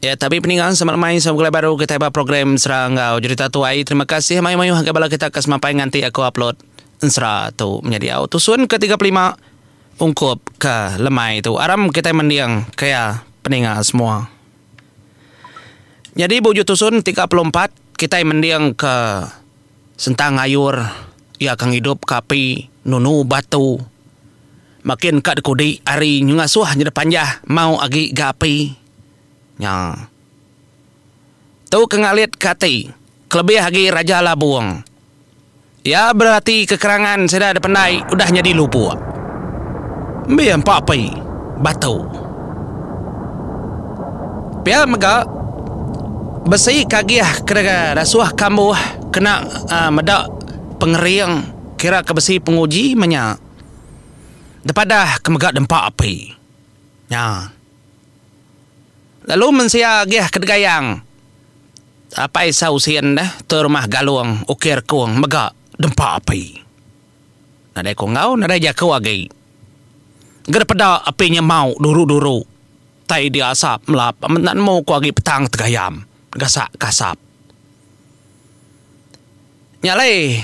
Ya tabi peninga selamat lemai sama begulai baru kitai ba program Ensera enggau Jerita Tuai. Terima kasih mayuh-mayuh ngagai bala kita ke semampai nganti aku upload ensera tu menyadi au tusun ke 35 ungkup ke lemai tu. Aram kitai mending ke iya peninga semua. Nyadi ba ujung tusun 34 kitai mending ke sentang ayur iya ke ngidup ke api nunu batu. Makin ka dikudi ari nyu ngasuh nyadi panjah mau agi ga api. Nya. Tu ke ngalit ke ati kelebih agi Raja Labung. Iya berati ke kerangan sida da pendai udah nyadi lubuk. Embi empa api batu. Pia mega besi ke agih ke dasuh kambuh kena meda pengering kira ke besi penguji meh nya. Depadah ke mega dempa api. Nya. Lalu mensia agih ke degayang Apai Sau Sin deh tu rumah Galong Ukir Kung mega dempa api. Nadai ku enggau nadai jaku agi. Ga depeda api nya mau duru-duru tai dia asap melap enda nemu ku agi petang tegayam gasak ke asap. Nya alai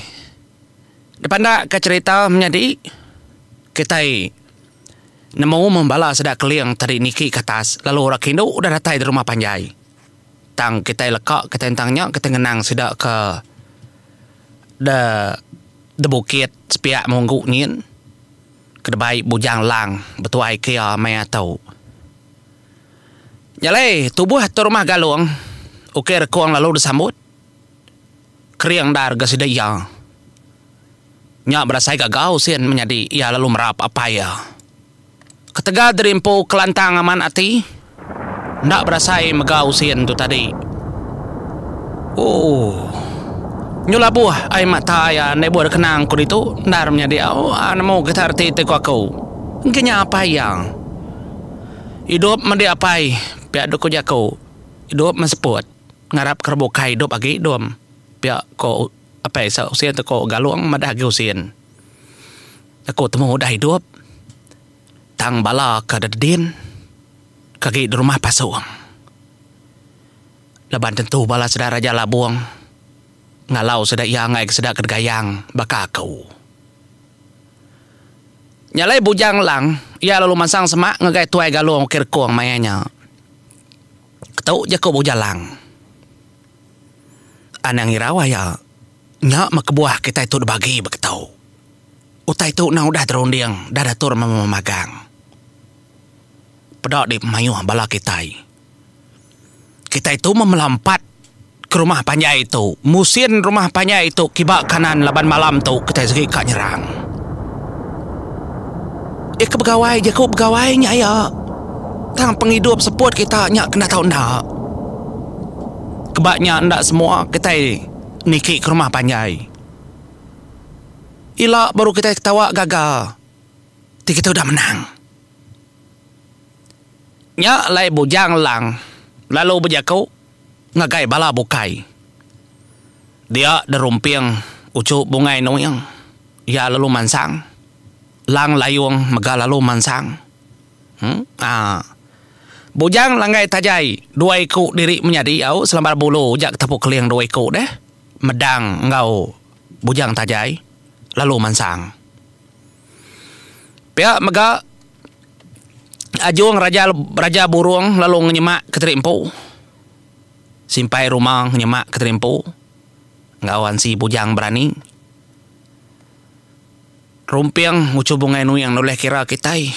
depanda ka cherita menyadi kitai. Nemu meh bala sida Keling tadi niki ke atas lalu orang ke indu udah datai di rumah panjai. Tang kitai leka kitai entang nya kitai ngenang sida ke de de bukit sepiak munggu nyin ke dibai Bujang Lang betuai ke iya maya tu. Nya alai tubuh tu rumah Galong ukai rekung lalu disambut kering endar ga sida iya. Nya berasai gaga Usin menyadi iya lalu merap apai iya. Ketegal diri empu kelantang amat ati, enda berasai mega Usin tu tadi. Ooh. Nyu labuh ai mata iya enda ibuh dikenang ku ditu endar menyadi au nemu kita reti ti ku aku. Engka nya apai iya. Idup medi apai pia deh ku jaku. Idup meseput ngarap ke bukai idup agi dum pia ku. Apai Isa Usin tu ko Galong madah agi Usin. Aku temu udah idup tang bala ke dedin ke agi di rumah pasung. Laban tentu bala sida Raja Labung ngalau sida iya enggai ke sida ke degayang baka aku. Nya alai Bujang Lang iya lalu mansang semak ngagai Tuai Galong Ukir Kong maya nya. Ketu jaku Bujang Lang. Anang irau aya, nya meh kebuah kitai tu dibagi beketu. Utai tu endang udah terunding dah datur memagang. Peda di mayuh bala kitai. Kitai tu meh melampat ke rumah panjai tu, musin rumah panjai tu kiba kanan laban malam tu kitai sigi ka nyerang. Iya ke begawai jaku begawai nya aya. Tang pengidup seput kita nya kena tau enda. Keba nya enda semua kitai niki ke rumah panjai. Ila baru kitai ketawa gaga ti kitai udah menang. Nya alai Bujang Lang lalu bejaku ngagai bala bukai. Dia derumping uchu Bungai Nuing iya lalu mansang. Lang Layung mega lalu mansang. Aa. Bujang Langgai Tajai dua iku diri menyadi au selambar bulu uja ke tepu keling dua iku deh. Medang enggau Bujang Tajai lalu mansang. Pia mega Ajung Raja Raja Burung lalu ngenyemak ke diri empu. Simpai Ruma ngenyemak ke diri empu enggau Ansi Bujang Berani. Rumping nguchu Bungai Nuing nulih kira kitai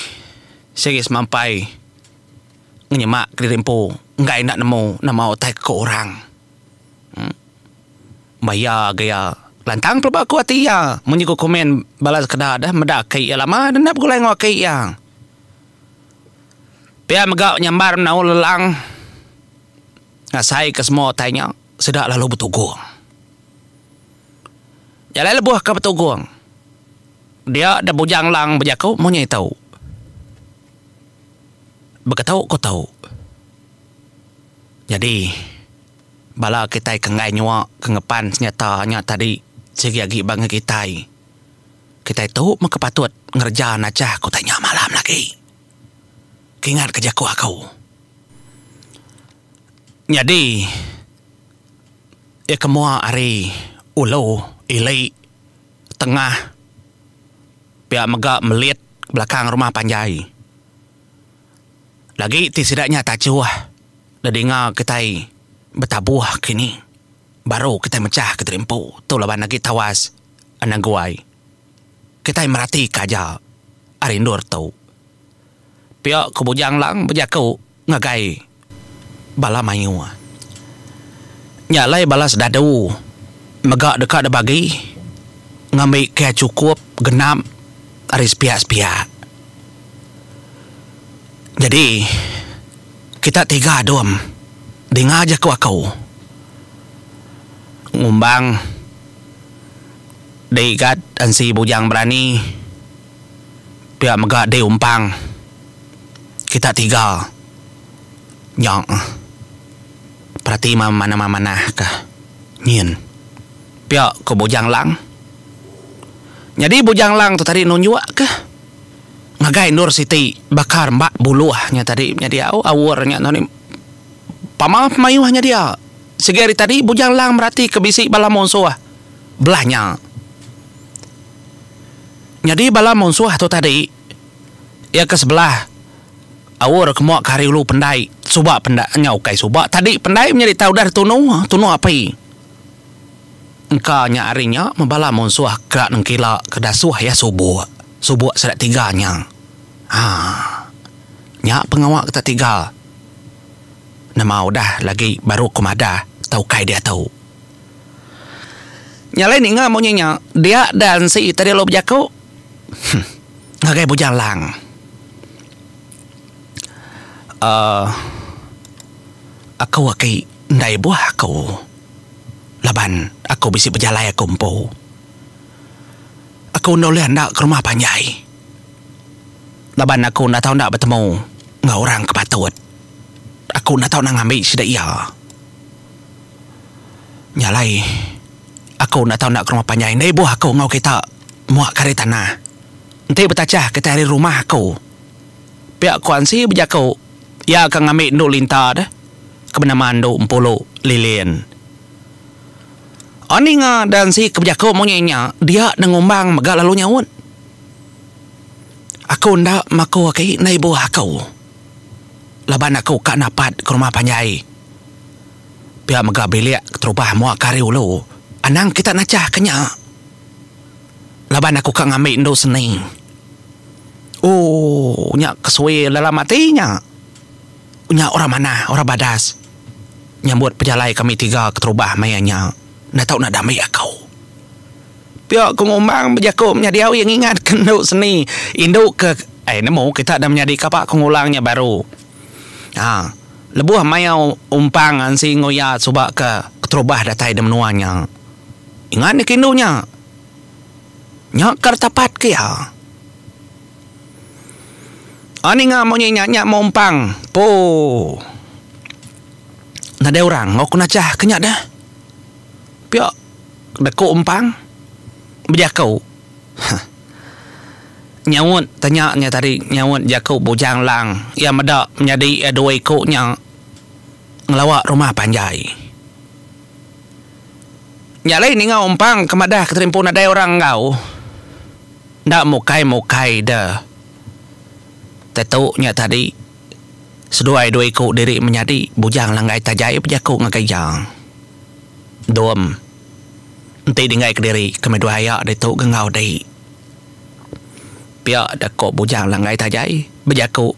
sigi semampai ngenyemak kediri empu enggai enda nemu nama utai ke orang. Ba iya ga iya lantang pelaba ku ati iya munyi ku komen bala sekeda deh meda aki iya lama deh enda begulai enggau aki iya. Pia mega nyambar menaul lelang ngasai ke semua utai nya sida lalu betugung. Jalai lebuh ke betugung dia da Bujang Lang bejaku munyi tu. Beketu ku tu. Nyadi bala kitai ke enggai nyua ke ngepan senyata nya tadi sigi agi ba enggau kitai. Kitai tu meh ke patut ngereja nachah ke utai nya malam lagi. Kingat ke jaku aku. Nyadi iya ke mua ari ulu ili tengah pia mega melit belakang rumah panjai. Lagi ti sida nya tachuh dedinga kitai betabuh kini baru kitai mechah ke diri empu tu laban agi tawas anang guai. Kitai meratika aja ari endur tu. Pia ku Bujang Lang bejaku ngagai bala mayuh. Nya alai bala sedadu mega deka dibagi ngambika chukup genap ari sepiak-sepiak. Nyadi kita tiga dom dinga jaku aku ngumbang Digat Ansi Bujang Berani pia mega di Umpang kita tiga nya perati manah-manah ka nyin pia ku Bujang Lang. Nyadi Bujang Lang tu tadi nunjuk ka. Ngagai endur siti baka rembak buluh nya tadi nyadi au aur nya tadi pama pemayuh nya dia. Sigi ari tadi Bujang Lang merati ke bisi bala munsuh belah nya. Nyadi bala munsuh tu tadi iya ke sebelah aur ke mua ke hari ulu pendai suba pendai nya ukai suba tadi pendai menyadi tau udah ditunu tunu api. Engka nya ari nya meh bala munsuh ka nengkila ke dasuh iya subuk. Subuk sida tiga nya. Haa. Nya pengawa kita tiga. Nama udah lagi baru ku madah tau ukai diatu. Nya alai ninga munyi nya dia da ensi tadi lalu bejaku. Huh. Ngagai Bujang Lang. Aaa. Aku agi enda ibuh aku. Laban aku bisi bejalai aku empu. Aku enda ulih enda ke rumah panjai. Laban aku enda tau enda betemu enggau orang ke patut. Aku enda tau enda ngambi sida iya. Nya alai aku enda tau enda ke rumah panjai enda ibuh aku enggau kita muak ke ari tanah. Enti betachah kitai ari rumah aku. Pia ku Ansi bejaku iya ke ngambi endu linta deh. Ke benama Endu Empulu Lilin. Oh ninga Dansi ke bejaku munyi nya dia ne ngumbang mega lalu nyaut. Aku enda maku agi enda ibuh aku laban aku ka napat ke rumah panjai. Pia mega bilik keterubah mua ke ari ulu anang kita nachah ke nya laban aku ka ngambi endu seni. Ooh nya kesuil dalam ati nya. Nya orang manah, orang badas. Nyambut pejalai kami tiga keterubah maya nya. Enda tau enda dambi aku. Pia ku ngumbang bejaku menyadi au iya ngingat ke endu seni indu ke ai nemu kita dah menyadi kapa ku ngulang nya baru. Ha lebuh maya umpang ansi enggau iya suba ke keterubah datai di menua nya. Ingat nih ke indu nya. Nya ke tapat ke iya. Ah ninga munyi nya nya mumpang. Poo. Nadai orang enggau ku nachah ke nya deh. Pia deku umpang bejaku. Huh. Nyaut tanya nya tadi nyaut jaku Bujang Lang iya meda menyadi iya dua iku nya ngelawa rumah panjai. Nya alai ninga umpang ke madah ke terimpu nadai orang enggau. Enda mukai-mukai de. Tetu nya tadi, seduai dua iku diri menyadi Bujang Langgai Tajai bejaku ngagai iya. Dom, enti dinggai kediri kami duai aya ditu ga enggau di. Pia da ko Bujang Langgai Tajai bejaku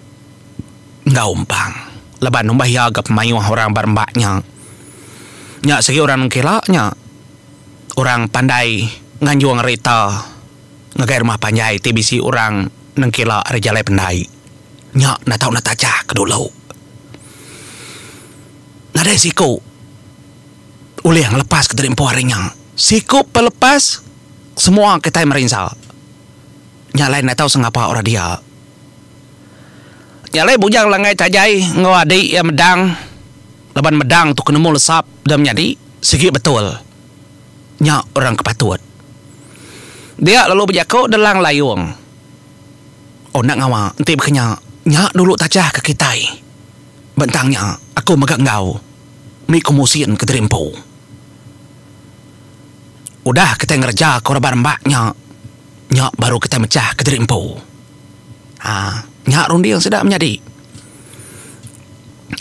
enggau Umpang laban umbah iya ga pemayuh orang ba rembak nya. Nya sigi orang nengkila nya. Orang pandai nganjung rita ngagai rumah panjai ti bisi orang nengkila ari jalai pendai. Nya enda tau enda tajah ke dulu. Nadai siku ulih ngelepaska diri empu ari nya. Siku pelepas semua kitai merinsa. Nya alai enda tau sengapa orang dia. Nya alai Bujang Langgai Tajai enggau adi iya Medang laban Medang tu ke nemu lesap da menyadi sigi betul. Nya orang ke patut. Dia lalu bejaku Delang Layung. Oh enda ngawa enti baka nya, nya dulu tajah ke kitai. Bentang nya aku mega enggau. Mih ku musin kediri empu. Udah kitai ngereja ke raban rembak nya, nya baru kitai mechah kediri empu. Haa nya runding sida menyadi.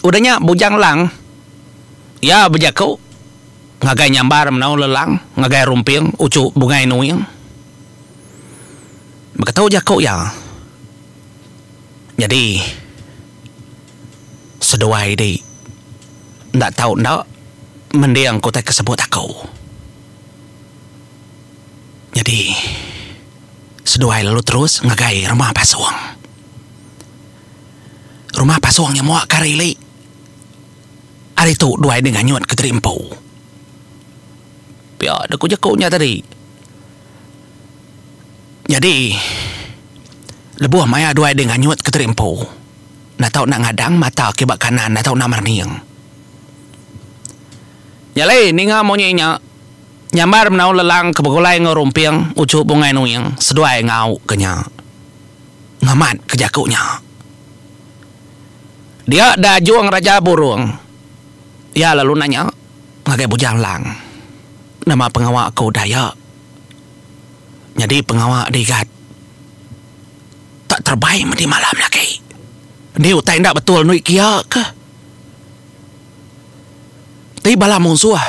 Udah nya Bujang Lang iya bejaku ngagai Nyambar Menau Lelang ngagai Rumping Uchu Bungai Nuing. Beketu jaku iya. Nyadi seduai di enda tau enda mending ke utai ke sebut aku. Nyadi seduai lalu terus ngagai rumah pasung. Rumah pasung nya mua ke ari ili. Ari tu duai deh nganyut ke diri empu. Pia deh ku jaku nya tadi. Nyadi lebuh maya duai deh nganyut ke diri empu enda tau enda ngadang mata kiba kanan enda tau enda merening. Nya alai ninga munyi nya nyambar menau lelang ke begulai enggau rumping uchu bungai nuing seduai ngau ke nya. Ngamat ke jaku nya. Dia da ajung Raja Burung. Iya lalu nanya ngagai Bujang Lang, Nama pengawa aku udah iya? Nyadi pengawa digat tak terebai medi malam lagi. Endi utai enda betul nui kia ke? Ti bala munsuh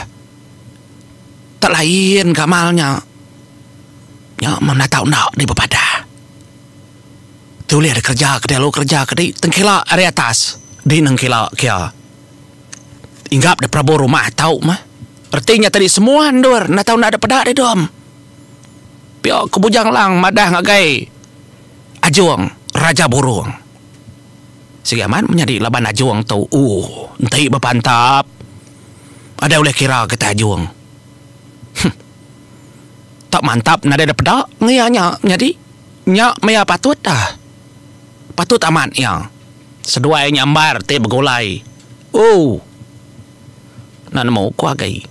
tak lain gamal nya. Nya meh enda tau enda dibepadah. Ti ulih dikereja ke dialu kereja ke di tengkila ari atas di nengkila kia. Inggap da perabung rumah tau meh. Reti nya tadi semua endur enda tau enda dipeda didom. Pia ku Bujang Lang madah ngagai Ajong Raja Burung. Sigi amat menyadi laban Ajong tu ooh enti bepantap adai ulih kira kitai Ajong. Huh. Tak mantap nadai dipeda ngeya nya menyadi. Nya maya patut ah. Patut amat iya. Seduai nyambar ti begulai. Ooh. Enda nemu ku agi.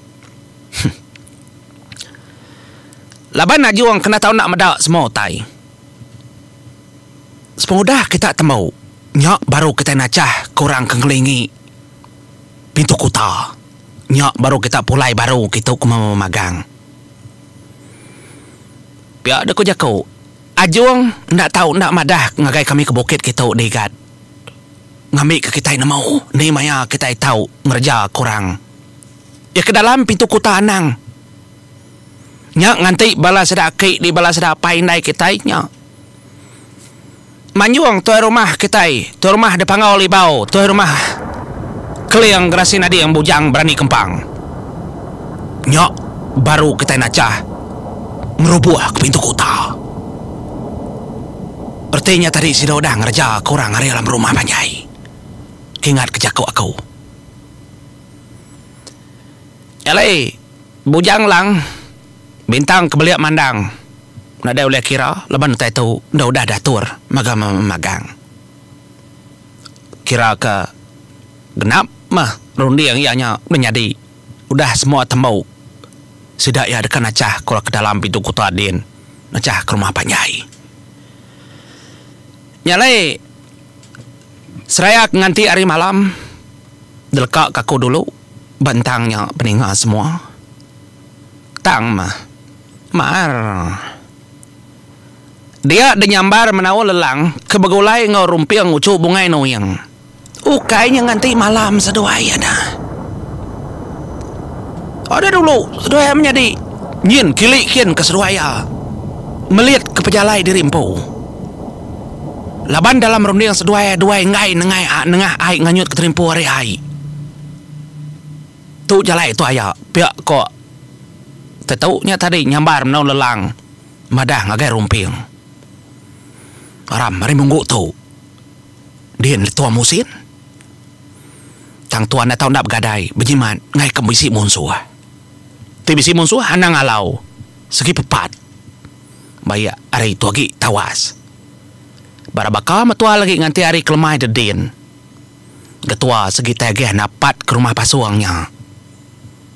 Huh. Laban ajung kena tau enda meda semua utai. Sepengudah kita tembu, nya baru kitai nachah ke orang ke ngelingi pintu kuta. Nya baru kita pulai baru kitu ke memagang. Pia deh ku jaku, Ajung enda tau enda madah ngagai kami ke bukit kitu digat. Ngambika kitai nemu ni maya kitai tau ngereja ke orang. Iya ke dalam pintu kuta anang. Nya nganti bala sida aki di bala sida apai indai kitai nya. Manjung tuai rumah kitai, tuai rumah di Panggau Libau, tuai rumah Keling Gerasi Nading Bujang Berani Kempang. Nya baru kitai nachah ngerubuh ke pintu kuta. Reti nya tadi sida udah ngereja ke orang ari alam rumah panjai. Kingat ke jaku aku. Nya alai Bujang Lang Bintang ke belik mandang nadai ulih kira laban utai tu enda udah diatur magang-magang. Kira ke genap meh runding iya nya udah nyadi udah semua tembu sida iya deka nachah ke dalam pintu kuta din nachah ke rumah panjai. Nya alai seraya ke nganti hari malam dileka ke aku dulu ba entang nya peninga semua. Tang mah. Mar. Dia dinyambar menaul lelang ke begulai enggau rumping uchu Bungai Nuing. Ukai nya nganti malam seduai iya dah. Ada dulu seduai iya menyadi nyin kili kin ke seduai iya melit ke pejalai diri empu. Laban dalam runding seduai iya duai enggai nengai nengah ai nganyut ke terimpu ari ai. Tu jalai tu aya pia ko tetu nya tadi nyambar meno lelang madah ngagai Rumping. Aram ari munggu tu din letua musin. Tang tuan enda tau enda begadai bejimat ngagai ke bisi munsuh. Ti bisi munsuh anang alau segi pepat baik ari tu agi tawas. Bara baka metua lagi nganti ari kelemai dedin. Getua segi tai agih napat ke rumah pasung nya.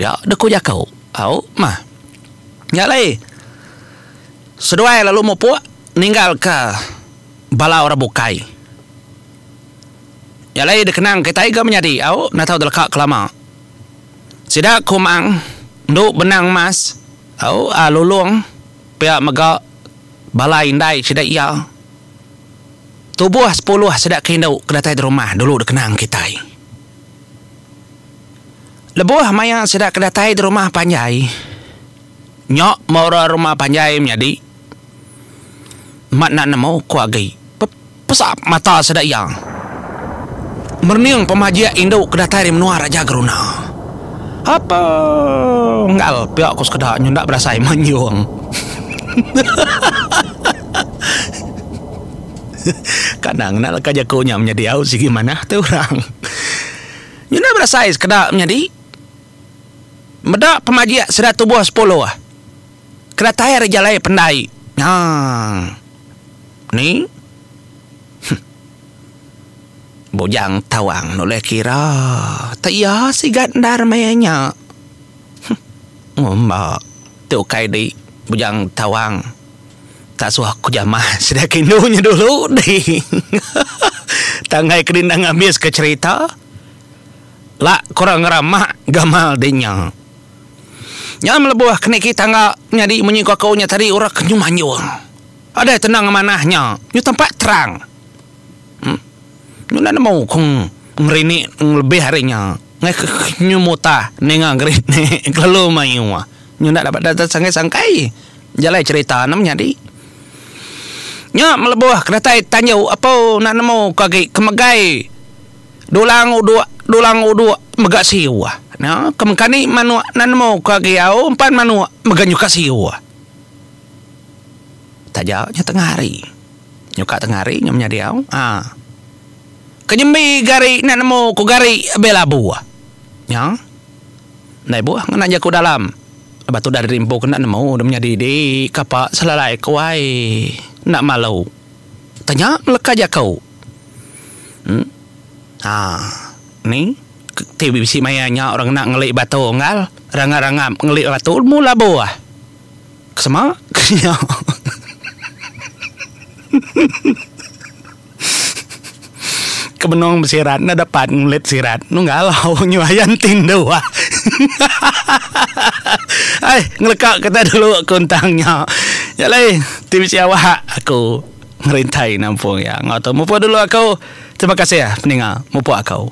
Pia deh ku jaku. Au mah. Nya alai seduai lalu mupuk ninggalka bala orang bukai. Nya alai dikenang kitai ga menyadi au enda tau deleka kelama. Sida Kumang endu benang mas au a Lulong pia mega bala indai sida iya. Tubuh sepuluh sida ke indu ke datai derumah dulu dikenang kitai. Lebuh maya sida ke datai derumah panjai nya meh orang rumah panjai menyadi mat enda nemu ku agi pesap mata sida iya. Merening pemajik indu ke datai ari menua Raja Geruna. Apo enggau pia ku sekeda nyunda berasai manjung. Kadang enda leka jaku nya menyadi au sigi manah ti orang. Nyunda berasai sekeda menyadi meda pemajik sida tubuh sepuluh ke datai ari jalai pendai nya. Ni. Huh. Bujang Tawang nulih kira te iya sigat endar maya nya. Huh. Ngumba ti ukai di Bujang Tawang tak suah ku jamah sida ke indu nya dulu dih. Tang enggai ke dindang ambis ke cherita la kurang ngeramak gamal di nya. Nya melebuh ke niki tangga nyadi munyi ku aku nya tadi orang ke nyu manjung. Adai tenang manah nya nyu tempat terang. Em nyu enda nemu ku ngerinik lebih ari nya. Ngai ke nyu mutah ninga ngerinik kelalu mayuh. Nyu enda dapat sangkai-sangkai jalai cherita ne menyadi. Nya melebuh ke datai tanju apo enda nemu ku agi ke megai dulang uduk dulang uduk mega siuh. Nya ke mengkani manuk enda nemu ku agi au empan manuk mega nyuka siuh. Taja nya tengah hari. Nyuka tengah hari nya menyadi au. Haa. Ke nyembi gari enda nemu ku gari be labu. Nya. Enda ibuh ngena jaku dalam. Lepas tu udah diri empu ke enda nemu deh menyadi di kapa selalai ku ai. Enda malu. Tanya meleka jaku. Em. Haa. Ni ti bisi maya nya orang ngena ngeli batu unggal. Rangap-rangap ngeli batu nemu labu. Sema ke nya. Ke benung besirat enda dapat ngulit sirat nunggal au nyuayan tindu. Ai ngeleka kita dulu ke untang nya. Nya alai ti bisi awak aku ngerintai nampung iya. Enggau tu mupuk dulu aku. Terima kasih peninga mupuk aku.